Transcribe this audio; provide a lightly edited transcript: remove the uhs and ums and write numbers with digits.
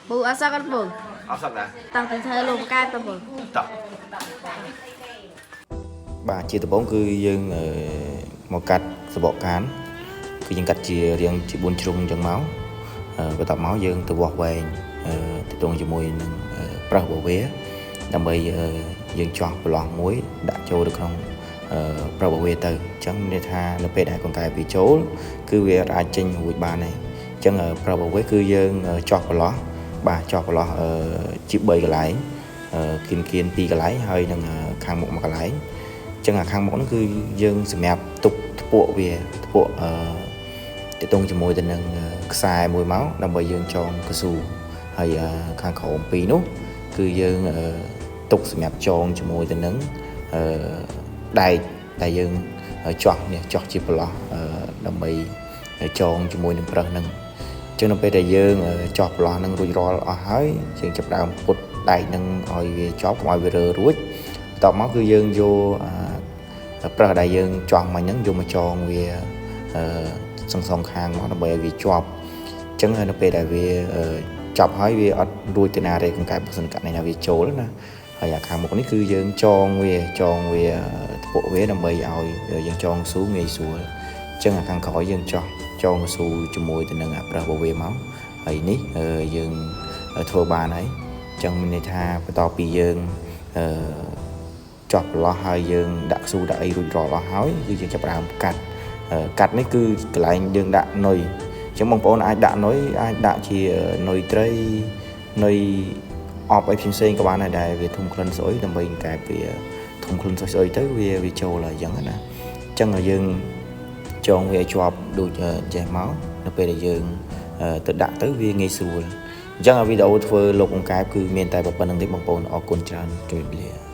ពូអត់សឹកអត់ពូ អត់សឹកដែរ តាំងតែធ្វើលោកកែទៅពូ តោះបាទជាដំបូងគឺយើងអឺមកកាត់សបកកានគឺយើងកាត់ជារាងជា4ជ្រុងអញ្ចឹងមកអឺបន្ទាប់មកយើងទៅវាស់វែងអឺទៅទងជាមួយនឹងអឺប្រើសរបស់វាដើម្បីអឺយើងចោះប្រឡោះមួយដាក់ចូលទៅក្នុងអឺប្រើសរបស់វាទៅអញ្ចឹងមានន័យថានៅពេលដែលកង្កែបវាចូលគឺវាអាចចេញរួចបានហើយអញ្ចឹងប្រើសរបស់វាគឺយើងចោះប្រឡោះបាទចោះប្រឡោះអឺជា3កន្លែង អឺគៀនគៀនពីរកន្លែងហើយនឹងខាងមុខមួយកន្លែងអញ្ចឹងអាខាងមុខហ្នឹងគឺយើងសម្រាប់ទុកថ្ពក់វាថ្ពក់អឺតកតងជាមួយទៅនឹងខ្សែមួយមកដើម្បីយើងចងកស៊ូហើយខាងក្រោមពីរនោះគឺយើងទុកសម្រាប់ចងជាមួយទៅនឹងអឺដែកដែលយើងចោះនេះចោះជាប្រឡោះដើម្បីចងជាមួយនឹងប្រើសហ្នឹង ចឹងនៅពេលដែលយើងចោះប្រឡោះនឹងរួចរាល់អស់ហើយយើងចាប់ផ្ដើមពុតដែកនឹងឲ្យវាជាប់កុំឲ្យវារើរួចបន្ទាប់មកគឺយើងយកអាប្រើសដែលយើងចោះមិញហ្នឹងយកមកចងវាអឺសងសងខាងមកដើម្បីឲ្យវាជាប់អញ្ចឹងនៅពេលដែលវាចប់ហើយវាអត់រួចទៅណាទេកង្កែបបើសិនករណីណាវាចូលណាហើយអាខាងមុខនេះគឺយើងចងវាចងវាថ្ពក់វាដើម្បីឲ្យយើងចងស៊ូងាយស្រួលអញ្ចឹងអាខាងក្រោយយើងចោះចងស៊ូជាមួយទៅនឹងអាប្រើសរបស់វាមកហើយនេះយើងធ្វើបានហើយអញ្ចឹងមានន័យថាបន្ទាប់ពីយើងអឺចោះប្រឡោះហើយយើងដាក់ស៊ូដាក់អីរួចរាល់អស់ហើយគឺយើងចាប់ផ្ដើមកាត់កាត់នេះគឺកន្លែងយើងដាក់នុយអញ្ចឹងបងប្អូនអាចដាក់នុយអាចដាក់ជានុយត្រីនុយអបអីផ្សេងៗក៏បានដែរដែលវាធំក្លិនស្អុយដើម្បីកែបវាធំក្លិនស្អុយៗទៅវាវាចូលហើយអញ្ចឹងណាអញ្ចឹងយើងចងវាឲ្យជាប់ដូចចេះមកនៅពេលដែលយើងទៅដាក់ទៅវាងាយស្រួលអញ្ចឹងវីដេអូធ្វើលោកអង្កែបគឺមានតែប៉ុណ្្នឹងទេបងប្អូនអរគុណច្រើនជម្រាបលា។